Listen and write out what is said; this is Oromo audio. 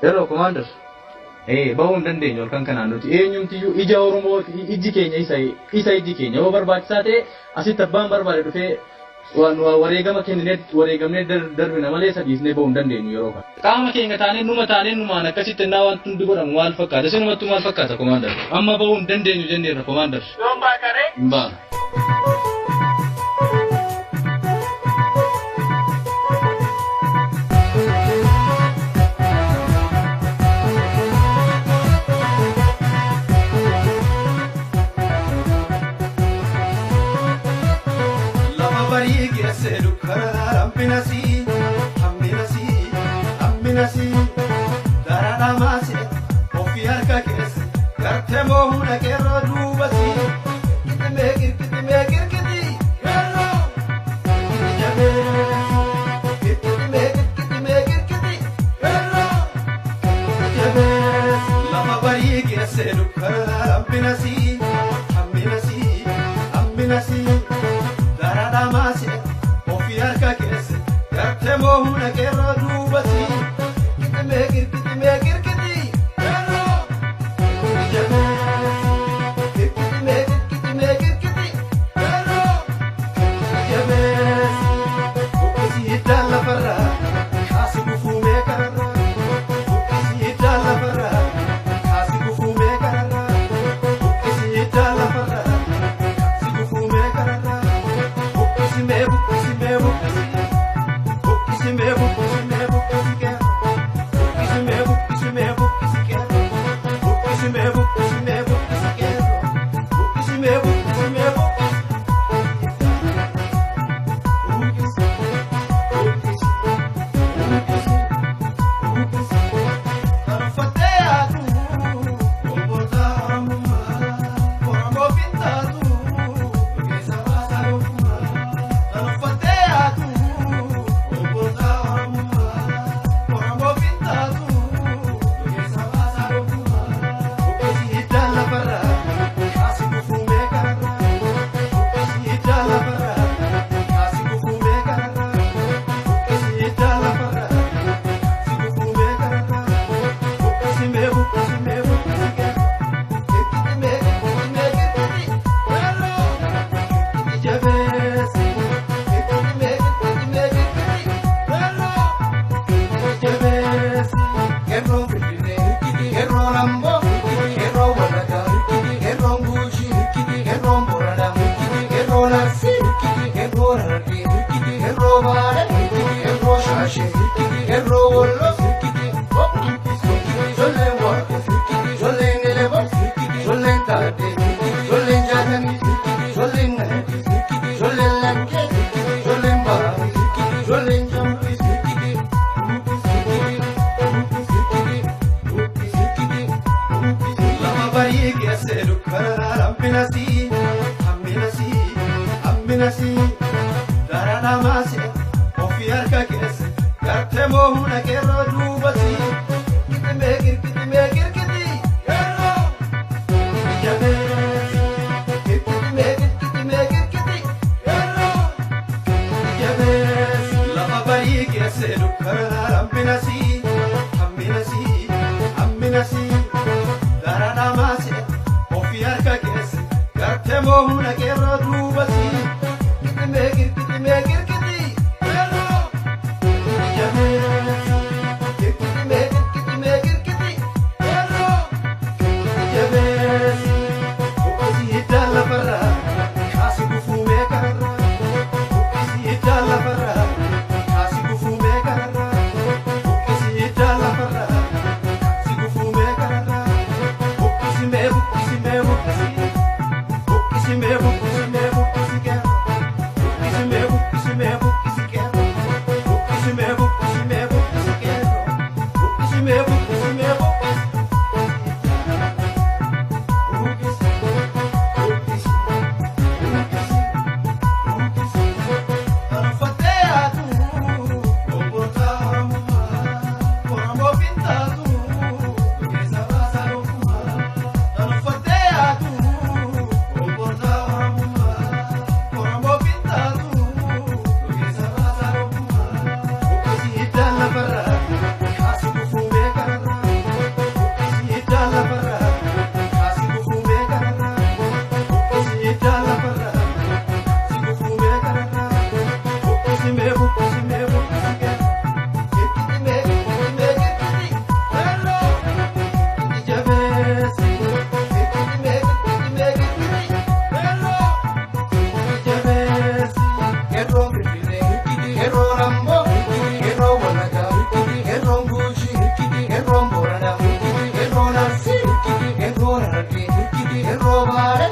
Hello, Commander. Bahuu hin dandeenyu halkan kanaan nuti eenyumtiyyuu ija Oromoo ijji keenya isa ijji keenya yoo barbaachisaa ta'e asitti abbaan barbaade dhufee waan wareegama kenninee wareegamnee darbina malee isa dhiisnee bahuu hin dandeenyu yeroo kana. Qaama keenya taanee numa taanee numaan akkasitti innaa wanti hundi godhamu maal fakkaata? Isinumattuu maal fakkaata, Commander? Amma bahuu hin dandeenyu jenneerra, Commander. Yoon baataree? Hin baanu. Lafa barii geesse dukkana hamminasi, hamminasi, hamminasi. Dara dhamaase ofii harka keesse gartee moohuna qeerroo duubasi. Kirkitimee kirkitimee kirkiti qeerroo kirkiti jabeessi. Kirkitimee kirkitimee kirkiti qeerroo kirkiti jabeessi. Lafa barii geesse dukkana hamminasi, hamminasi, hamminasi. Dara dhamaase ofii harka keesse gartee moohuna qeerroo duubasi. Kirkitimee kirkitimee kirkiti qeerroo kirkiti jabeessi. Kirkitimee kirkitimee kirkiti qeerroo kirkiti jabeessi. Buqqisi hiddaa lafarraa kaasi gufuu kararraa. Buqqisi hiddaa lafarraa kaasi gufuu kararraa. Buqqisi hiddaa lafarraa kaasi gufuu kararraa. Buqqisi mee buqqisi mee buqqisi. Buqqisi mee buqqisi mee buqqisi qeerroo. Buqqisi mee buqqisi mee buqqisi qeerroo. Buqqisi mee buqqisi mee buqqisi qeerroo. Buqqisi mee buqqisi mee buqqisi. Buqqisi buqqisi buqqisi buqqisi. Kan uffattee yaadu obboota Oromummaa. Oromoo fintaatu keessa baasaa gonkumaa. Kan uffattee yaadu obboota Oromummaa. Oromoo fintaatu keessa baasaa gonkumaa. Buqqisi hiddaa lafarraa kaasi gufuu kararraa. Buqqisi hiddaa lafarraa kaasi gufuu kararraa. Buqqisi hiddaa lafarraa kaasi gufuu kararraa. Buqqisi mee buqqisi mee buqqisi qeerroo. Kirkiti mee kirkiti mee kirkiti qeerroo. Kirkiti jabeessi. Kirkiti mee kirkiti mee kirkiti qeerroo. Kirkiti jabeessi. Qeerroon Finfinnee, qeerroon Amboo, qeerroon Wallaggaa, qeerroon Guujii, qeerroon Booranaa, qeerroon Arsii, qeerroon Harargee, qeerroo Baalee, qeerroo Shaashee, qeerroo Walloo, ijoolleen Warqoo, ijoolleen Eleboo, ijoolleen Taaddee, ijoolleen Jaatanii, ijoolleen Naadii, ijoolleen Lakkee, ijoolleen Baalee, ijoolleen Jambii. Lafa barii geesse dukkana hamminasi, hamminasi, hamminasi. Dara dhamaase ofii harka keesse gartee moohuna qeerroo duubasi. Kirkitimee kirkitimee kirkiti qeerroo kirkiti jabeessi. Kirkitimee kirkitimee kirkiti qeerroo kirkiti jabeessi. Lafa barii geesse dukkana hamminasi, hamminasi, hamminasi. Dara dhamaase ofii harka keesse gartee moohuna qeerroo duubasi. Kirkitimee kirkitimee kirkiti qeerroo kirkiti jabeessi. Buqqisi mee buqqisi mee buqqisi Kirkiti mee kirkiti mee kirkiti Qeerroo itti jabeessi Kirkiti mee kirkiti mee kirkiti Qeerroo itti jabeessi Qeerroon Finfinnee Qeerroon Amboo Qeerroon Wallaggaa Qeerroon Guujii Qeerroon Booranaa Qeerroon Arsii Qeerroon Harargee Qeerroo Baalee.